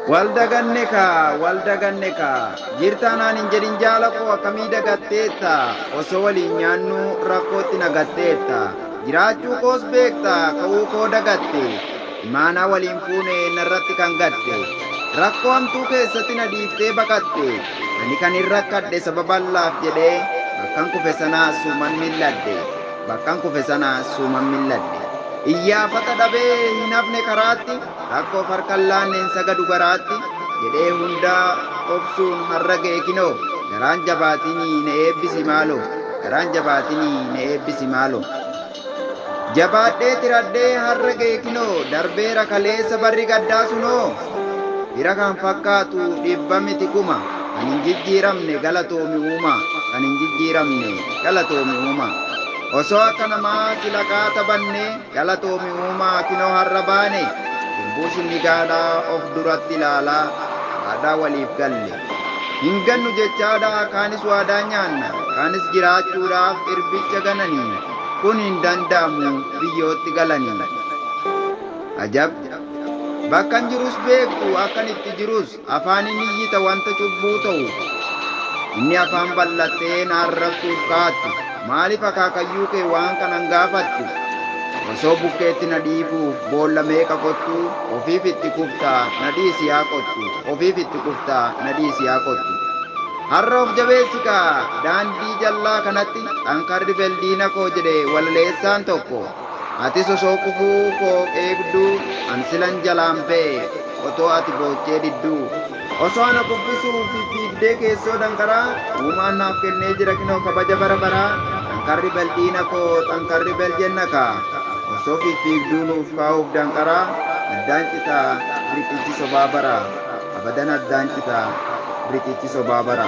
Waldaganne kaa, waldaganne kaa, jirtaa naan hin jedhin jaala koo akkamii dagatteetta, osoo waliin nyaannuu rakkootti nagatteetta, jiraachuu koos beekta ka'uu koo dagatte, imaanaa waliin fuune narratti kan gatte, rakkoo hamtuu keessatti na dhiiftee baqatte, ani kan hin rakkadhe sababa Allaaf jedhee, bakkan kufe sanaa suuman milladhe, bakkan kufe sanaa suuman milladhe. Iyyaafata dhabee hin hafne karaatti, rakkoof harka laanneen sagadu garaatti, jedhee hundaa obsuun har'a ga'e kinoo, garaan jabaatinii na eebbisi maaloo, garaan jabaatinii na eebbisi maaloo. Jabaadhee tiradhee har'a ga'e kinoo, darbeera kaleessa barri gaddaa sunoo, fira kan fakkaatu dhibba miti kuma, kan hin jijjiiramne galatoomi uumaa, kan hin jijjiiramne galatoomi uumaa. Osoo akka namaa silaqaa taphannee galatoomi uumaa kinoo har'a baane, cubbuu shinnigaadhaa of duratti ilaalaa waadaa waliif galle. Hin gannu jechaadhaa kaanis waadaa nyaanna, kaanis jiraachuudhaaf irbicha gananii, kun hin danda'amu biyyootti galanii. Ajab! Bakkan jirus beektu akkan itti jirus afaaniin iyyita wanta cubbuu ta'u. Inni afaan bal'attee na arrabsuuf kaattu. Maaliif akaakayyuu kee waan kanan gaafattu? Osoo bukkeetti na dhiibuuf boolla meeqa qottu, ofiif itti kuftaa na dhiisi yaa qottu, ofiif itti kuftaa na dhiisi yaa qottu. Har'a of jabeessi kaa daandii jallaa kanatti xankarri beldiina koo jedhe walaleessaan tokko. Atis osoo kufuu koo eegduu an silan jalaan ba'e otoo ati boochee didduu. Osoo ana kuffisuu fi fiigdee keessoo danqaraa uumaan naaf kennee jira kinoo kabaja bara baraa xankarri beldiina koo xankarri bel jenna kaa. Osoo fiffiigduu nuuf kaa'uuf danqaraa addaan citaa riqichi sobaa bara. Abadan addaan citaa riqichi sobaa bara.